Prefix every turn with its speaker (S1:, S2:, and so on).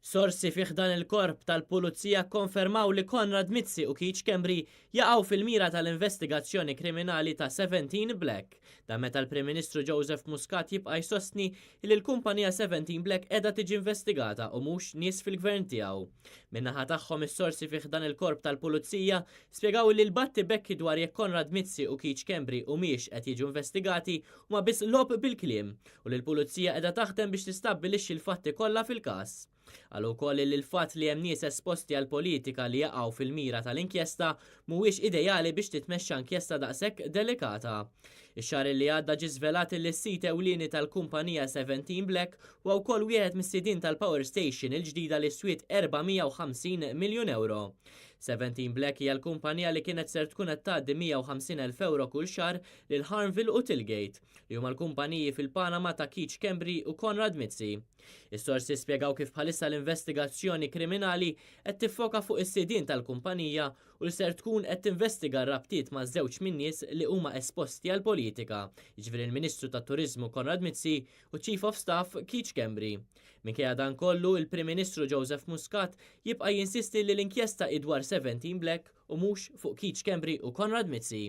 S1: Sorsi fi ħdan il-Korp tal-Pulizija kkonfermaw li Konrad Mizzi u Keith Schembri jaqgħu fil-mira tal-investigazzjoni kriminali ta' 17 Black. Dan meta l-Prim Ministru Joseph Muscat jibqa' jsostni li l-kumpanija 17 Black qiegħda tiġi investigata u mhux nies fil-Gvern tiegħu. Min-naħa tagħhom is-sorsi fi ħdan il-Korp tal-Pulizija spjegaw li l-battibekki dwar jekk Konrad Mizzi u Keith Schembri humiex qed jiġu investigati huma biss logħob bil-kliem u li l-Pulizija qiegħda taħdem biex tistabbilixxi l-fatti kollha fil-każ. Qalu wkoll li l-fatt li hemm nies esposti għall-politika li jaqgħu fil-mira tal-inkjesta mhuwiex ideali biex titmexxa inkjesta daqshekk delikata. Ix-xahar li għadda ġie żvelat li s-sid ewlieni tal-kumpanija 17 Black huwa wkoll wieħed mis-sidien tal-power station il-ġdida li swiet 450 miljun ewro. 17 Black hija l-kumpanija li kienet ser tkun qed tgħaddi 150,000 ewro kull xahar lil Harmville u Tillgate, li huma l-kumpaniji fil-Panama ta' Keith Schembri u Konrad Mizzi. Is-sorsi spjegaw kif bħalissa l-investigazzjoni kriminali qed tiffoka fuq is-sidien tal-kumpanija u li ser tkun qed tinvestiga r-rabtiet ma' żewġ min-nies li huma esposti għall-politika, jiġifieri l-Ministru tat-Turiżmu Konrad Mizzi u Chief of Staff Keith Schembri. Minkejja dan kollu, il-Prim Ministru Joseph Muscat jibqa' jinsisti li l-inkjesta hi dwar 17 Black u mhux fuq Keith Schembri u Konrad Mizzi.